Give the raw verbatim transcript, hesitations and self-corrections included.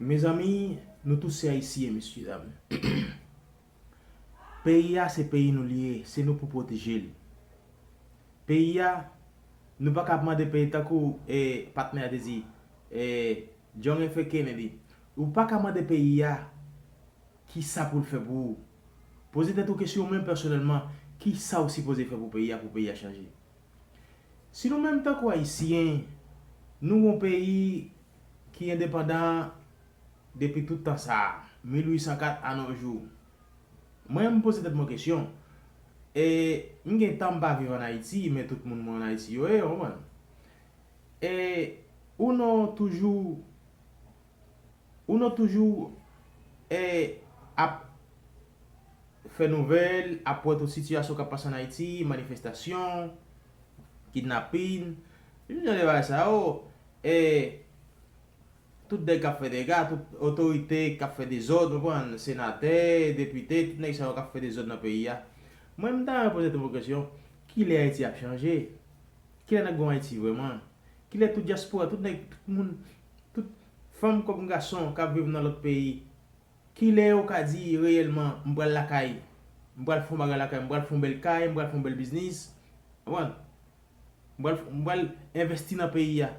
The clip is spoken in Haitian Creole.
Mezanmi, nou tout se Ayisyen, mesye dam. Peyi a se peyi nou li ye, se nou pou pwoteje l. Peyi a, nou pa ka ap mande peyi tankou e patnè a te di, e John F. Kennedy, ou pa ka mande peyi a kisa pou l fè pou ou. Poze tèt ou kesyon ou menm pèsonèlman, kisa ou sipoze fè pou peyi a, pou peyi a chanje. Si nou menm tankou Ayisyen, nou yon peyi ki endepandan depi tout tan sa a, mil uit san kat a nos jours. Mwen, m poze tèt mwen kesyon. E m gen tan m pa viv ann Ayiti, men tout moun mwen ann Ayiti yo ye, w konprann? E ou nou toujou, ou nou toujou e ap fè nouvèl, ap wè tout sitiyasyon k ap pase ann Ayiti, manifestasyon, kidnapin, jan de bagay sa yo, e tout nèg k ap fè dega, tout otorite k ap fè dezòd, ou konprann, senatè, depite, tout nèg sa yo k ap fè dezòd nan peyi a. Mwen, m ta renmen poze tèt mwen kesyon, kilè Ayiti ap chanje? Kilè n ap gen yon Ayiti vrèman? Kilè tout dyaspora, tout nèg, tout moun, tout fanm kòm gason k ap viv nan lòt peyi, kilè yo ka di reyèlman, m pral lakay, m pral fè yon bagay lakay, m pral fè yon bèl kay, m pral fè yon bèl biznis, w konprann? M pral, m pral envesti nan peyi a.